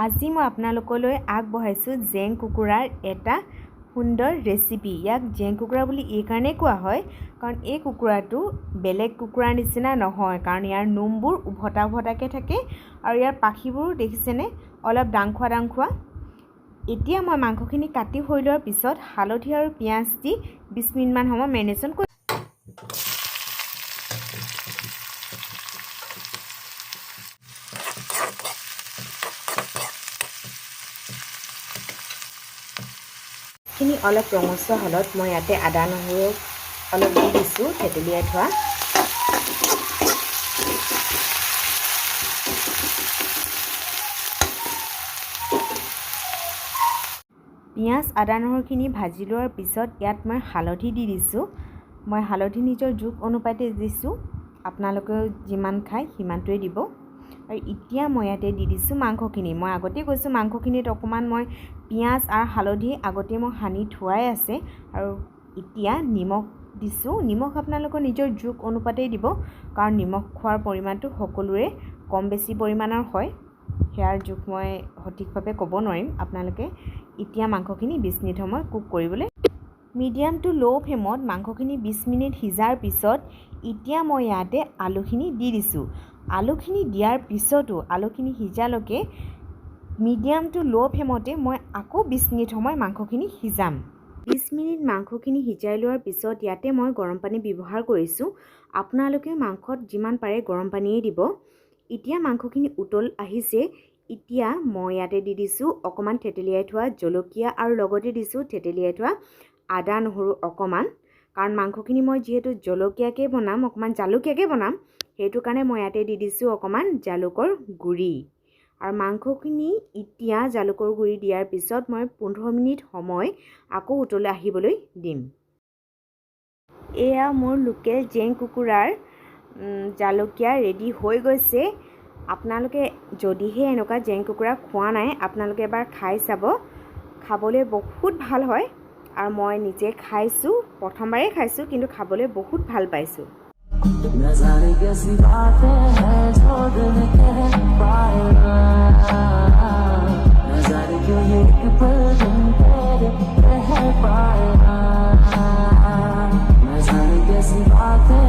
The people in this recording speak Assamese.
আজি মই আপোনালোকলৈ আগবঢ়াইছোঁ জেং কুকুৰাৰ এটা সুন্দৰ ৰেচিপি। ইয়াক জেং কুকুৰা বুলি এইকাৰণেই কোৱা হয় কাৰণ এই কুকুৰাটো বেলেগ কুকুৰাৰ নিচিনা নহয়, কাৰণ ইয়াৰ নোমবোৰ উভতা উভতাকৈ থাকে আৰু ইয়াৰ পাখিবোৰ দেখিছেনে অলপ ডাংখোৱা ডাংখোৱা। এতিয়া মই মাংসখিনি কাটি হৈ লোৱাৰ পিছত হালধি আৰু পিঁয়াজ দি 20 মিনিটমান সময় মেৰিনেশ্যন কৰি খিনি অলপ ৰঙচুৱা হ'লত মই ইয়াতে আদা নহৰু অলপ দি দিছোঁ থেতেলিয়াই থোৱা। পিঁয়াজ আদা নহৰুখিনি ভাজি লোৱাৰ পিছত ইয়াত মই হালধি দি দিছোঁ। মই হালধি নিজৰ জোখ অনুপাতে দিছোঁ, আপোনালোকেও যিমান খায় সিমানটোৱে দিব। আৰু এতিয়া মই ইয়াতে দি দিছোঁ মাংসখিনি। মই আগতেই কৈছোঁ, মাংসখিনিত অকণমান মই পিঁয়াজ আৰু হালধি আগতেই মই সানি থোৱাই আছে। আৰু এতিয়া নিমখ দিছোঁ। নিমখ আপোনালোকৰ নিজৰ জোখ অনুপাতেই দিব, কাৰণ নিমখ খোৱাৰ পৰিমাণটো সকলোৰে কম বেছি পৰিমাণৰ হয়। সেয়াৰ জোখ মই সঠিকভাৱে ক'ব নোৱাৰিম। আপোনালোকে এতিয়া মাংসখিনি 20 মিনিট সময় কুক কৰিবলৈ মিডিয়াম টু ল' ফ্লেমত মাংসখিনি 20 মিনিট সিজাৰ পিছত এতিয়া মই ইয়াতে আলুখিনি দি দিছোঁ। আলুখিনি দিয়াৰ পিছতো আলুখিনি সিজালৈকে মিডিয়াম টু ল' ফ্লেমতে মই আকৌ 20 মিনিট সময় মাংসখিনি সিজাম। 20 মিনিট মাংসখিনি সিজাই লোৱাৰ পিছত ইয়াতে মই গৰম পানী ব্যৱহাৰ কৰিছোঁ। আপোনালোকে মাংসত যিমান পাৰে গৰম পানীয়েই দিব। এতিয়া মাংসখিনি উতল আহিছে। এতিয়া মই ইয়াতে দি দিছোঁ অকণমান থেতেলিয়াই থোৱা জলকীয়া আৰু লগতে দিছোঁ থেতেলিয়াই থোৱা আদা নহৰু অকণমান, কাৰণ মাংসখিনি মই যিহেতু জলকীয়াকৈ বনাম, অকণমান জালুকীয়াকৈ বনাম, সেইটো কাৰণে মই ইয়াতে দি দিছোঁ অকণমান জালুকৰ গুড়ি। আৰু মাংসখিনি এতিয়া জালুকৰ গুড়ি দিয়াৰ পিছত মই 15 মিনিট সময় আকৌ উতলি আহিবলৈ দিম। এয়া মোৰ লোকেল জেং কুকুৰাৰ জালুকীয়া ৰেডি হৈ গৈছে। আপোনালোকে যদিহে এনেকুৱা জেং কুকুৰা খোৱা নাই, আপোনালোকে এবাৰ খাই চাব। খাবলৈ বহুত ভাল হয় আৰু মই নিজে খাইছোঁ, প্ৰথমবাৰেই খাইছোঁ, কিন্তু খাবলৈ বহুত ভাল পাইছোঁ। न जाने कैसी बातें हैं जो दिल कह पाए ना, न जाने क्यों ये एक पल बिन तेरे रह पाए ना, न जाने कैसी बातें